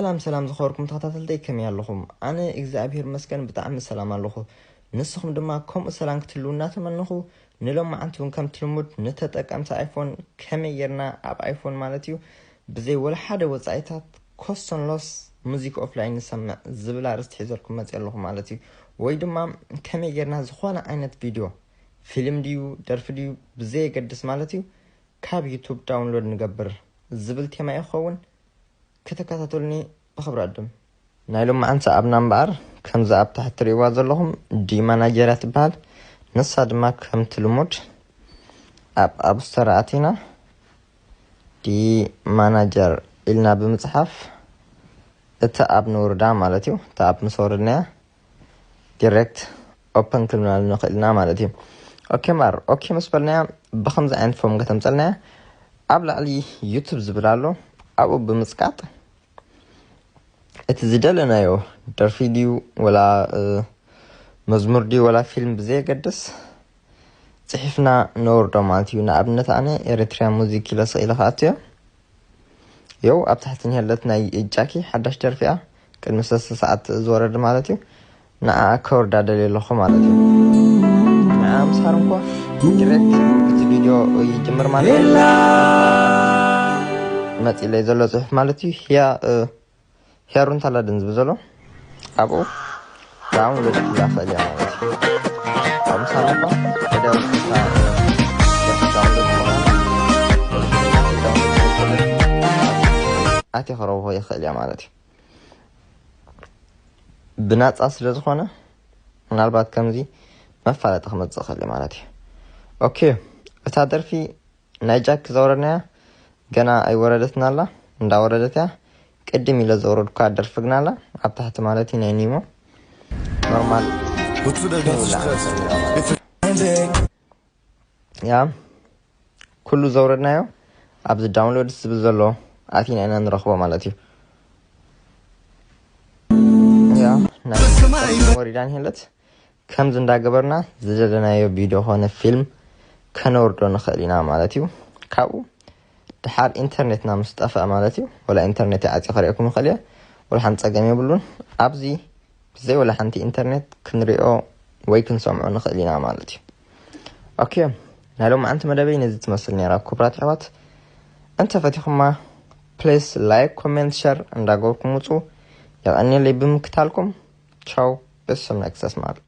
ሰላም ሰላም ዝኸበርኩም ተኸታተልተይ፣ ከመይ ኣለኹም? ኣነ እግዚኣብሔር ይመስገን ብጣዕሚ ሰላም ኣለኹ። ንስኹም ድማ ከምኡ ሰላም ክትህልዉ እናተመነኹ፣ ንሎማዓንቲ እውን ከምቲ ልሙድ ንተጠቀምቲ ኣይፎን ከመይ ጌርና ኣብ ኣይፎን ማለት እዩ ብዘይ ወላ ሓደ ወጻኢታት ኮስቶን ሎስ ሙዚክ ኦፍላይን ንሰምዕ ዝብል ኣርእስቲ ሒዘልኩም መጽእ ኣለኹ ማለት እዩ። ወይ ድማ ከመይ ጌርና ዝኾነ ዓይነት ቪድዮ፣ ፊልም ድዩ ደርፊ ድዩ ብዘየገድስ ማለት እዩ ካብ ዩቱብ ዳውንሎድ ንገብር ዝብል ቴማ ይኸውን። ከተከታተሉኒ ብኽብሪ ዕድም። ናይ ሎማዓንቲ ኣብና እምበኣር ከምዚ ኣብ ታሕቲ ትርእይዋ ዘለኹም ዲ ማናጀር እያ ትበሃል። ንሳ ድማ ከምቲ ልሙድ ኣብ ኣብስተር ኣቲና ዲ ማናጀር ኢልና ብምጽሓፍ እቲ ኣብ ንውርዳ ማለት እዩ። እቲ ኣብ ምስ ወርድናያ ዲሬክት ኦፐን ክንብላ ንኽእል ኢና ማለት እዩ። ኦኬ ማር ኦኬ ምስ በልናያ ብኸምዚ ዓይነት ፎም ከተምፀልናያ ኣብ ላዕሊ ዩቱብ ዝብል ኣሎ። ኣብኡ ብምፅቃጥ እቲ ዝደለናዮ ደርፊ ድዩ ወላ መዝሙር ድዩ ወላ ፊልም ብዘየገድስ ፅሒፍና ነወርዶ ማለት እዩ። ንኣብነት ኣነ ኤሪትሪያ ሙዚክ ኢለ ስኢለ ክኣትዮ የው ኣብ ታሕቲ ንሄለት ናይ እጃኪ ሓዳሽ ደርፊያ ቅድሚ ሰለስተ ሰዓት ዝወረድ ማለት እዩ። ንዓ ከወርዳ ደልየ ኣለኹ ማለት እዩ። ንዓ ምሳር እንኳ ዲሬክት እቲ ቪድዮ ይጅምር ማለት እዩ። መፂለይ ዘሎ ፅሑፍ ማለት እዩ። ህያ ሄሩን ታላድን ዝብል ዘሎ ኣብኡ ዳውንሎድ ክላ ክእል እያ ማለት እዩ። ኣብ ምሳሌ እኳ ወዲያው ኣቲ ክረብሆ ይኽእል እያ ማለት እዩ። ብናፃ ስለ ዝኾነ ምናልባት ከምዚ መፋለጢ ክመፅእ ይኽእል እዩ ማለት እዩ። ኦኬ እታ ደርፊ ናይ ጃክ ዘውረድናያ ገና ኣይወረደትን ኣላ። እንዳወረደት እያ። ቅድም ኢለ ዘውረድኳ ደርፊ ግና ኣላ ኣብ ታሕቲ ማለት እዩ ናይ ኒሞ ኖርማል ያ ኩሉ ዘውረድናዮ ኣብዚ ዳውንሎድ ዝብል ዘሎ ኣቲና ኢና ንረኽቦ ማለት እዩ። ያ ናይ ወሪዳ ንሄለት ከምዚ እንዳገበርና ዝደለናዮ ቪድዮ ኾነ ፊልም ከነወርዶ ንኽእል ኢና ማለት እዩ። ካብኡ ድሓር ኢንተርኔትና ምስ ጠፍአ ማለት እዩ። ወላ ኢንተርኔት ይዓፂ ከርእየኩም ይኽእል እየ። ወላ ሓንቲ ፀገም የብሉን። ኣብዚ ብዘይ ወላ ሓንቲ ኢንተርኔት ክንሪኦ ወይ ክንሰምዖ ንኽእል ኢና ማለት እዩ። ኦኬ ናይ ሎማዓንቲ መደበይ ነዚ ትመስል ነይራ። ክቡራት ኣሕዋት እንተፈቲኹማ ፕሌስ ላይክ ኮሜንት ሸር እንዳገበርኩም ውፁ። የቐንየለይ ብምክታልኩም። ቻው። በሰም ናይ ክሳስ ማለት